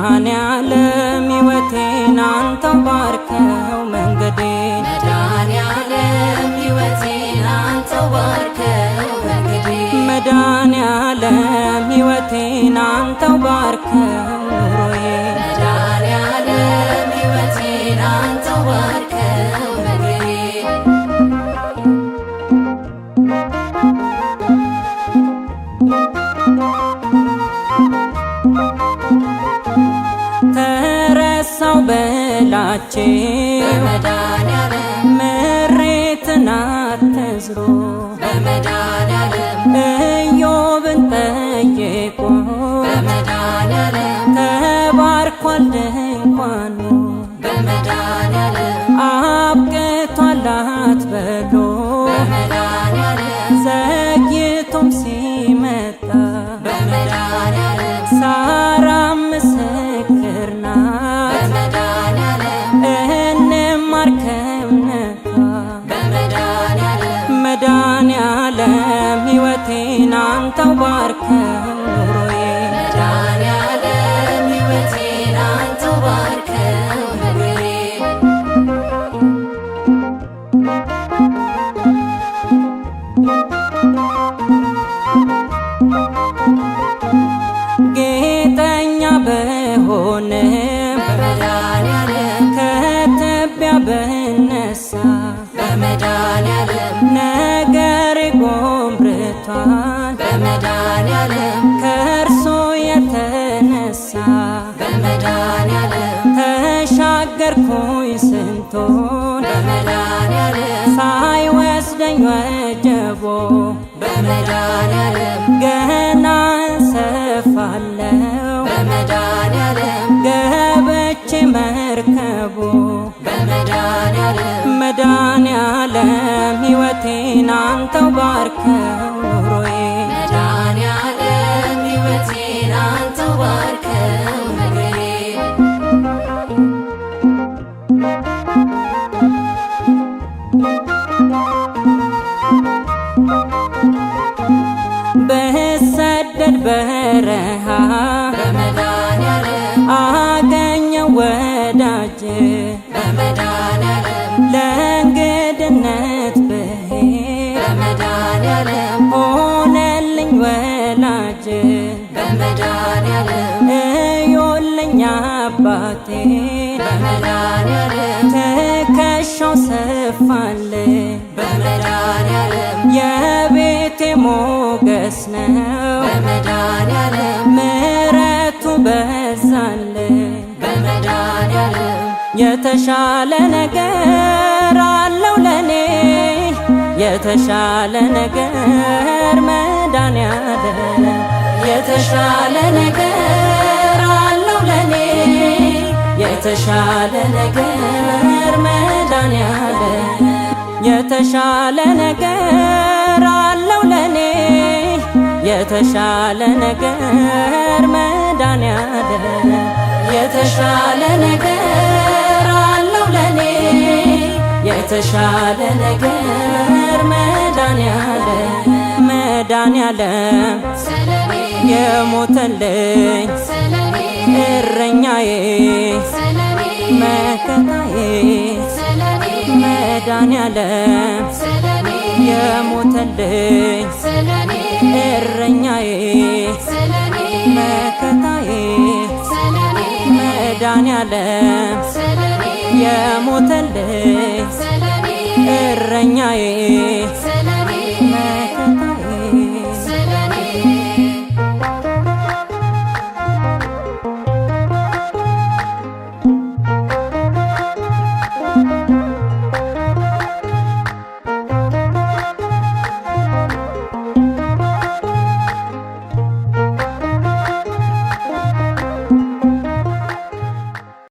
መድኃኔዓለም ሕይወቴን አንተው ባርከው መንገዴን። መድኃኔዓለም ሕይወቴን አንተው ባርከው መንገዴን። መድኃኔዓለም ሕይወቴን አንተው ባርከው ኑሮዬን። መድኃኔዓለም ሕይወቴን አንተው ባርከው መንገዴን። ተረሳው በላቸው በመድኃኔዓለም ምሬትን አትዝሩ። በመድኃኔዓለም ኢዮብን ጠይቁ በመድኃኔዓለም ተባርኳል ድንኳኑ። በመድኃኔዓለም አብቅቷል አትበሉ በመድኃኔዓለም ዘግይቶም ሲመጣ። በመድኃኔዓለም ሳራ ምስክር ናት በመድኃኔዓለም እንማር ከእምነቷ። በመድኃኔዓለም መድኃኔዓለም ሕይወቴን አንተው ባርከው ኑሮዬን። መድኃኔዓለም ሕይወቴን አንተው ባርከው መንገዴን። ጌጠኛ ብሆንም በመድኃኔዓለም ከትቢያ ብነሳ በመድኃኔዓለም ነገሬ ጎምርቷል በመድኃኔዓለም ከእርሱ የተነሳ። በመድኃኔዓለም ተሻገርኩኝ ስንቱን በመድኃኔዓለም ሳይወስደኝ ወጀቦ። በመድኃኔዓለም ገና እንሰፋለው በመድኃኔዓለም ገብቼ መርከቡ። በመድኃኔዓለም መድኃኔዓለም ሕይወቴን አንተው ባርከው ኑሮዬን። መድኃኔዓለም ሕይወቴን አንተው ባርከው መንገዴን። ብሰደድ በረሃ በመድኃኔዓለም አገኘው ወዳጅ በመድኃኔዓለም ለእንግድነት ብሄድ በመድኃኔዓለም ሆነልኝ ወላጅ። በመድኃኔዓለም እዩልኝ አባቴ በመድኃኔዓለም ትከሻው ሰፋልኝ በመድኃኔዓለም የቤቴ ሞገስ ነው በመድኃኔዓለም ምሕረቱ በዛልኝ። በመድኃኔዓለም የተሻለ ነገር አለው ለኔ የተሻለ ነገር መድኃኔዓለም የተሻለ ነገር አለው ለኔ የተሻለ ነገር መድኃኔዓለም የተሻለ ነገር አለው ለኔ የተሻለ ነገር መድኃኔዓለም የተሻለ ነገር አለው ለኔ የተሻለ ነገር መድኃኔዓለም። መድኃኔዓለም ስለኔ የሞተልኝ ስለኔ እረኛዬ ስለኔ መከታዬ ስለኔ መድኃኔዓለም ስለኔ የሞተልኝ ስለኔ እረኛዬ ስለኔ መከታዬ ስለኔ መድኃኔዓለም ስለኔ የሞተልኝ ስለኔ እረኛዬ።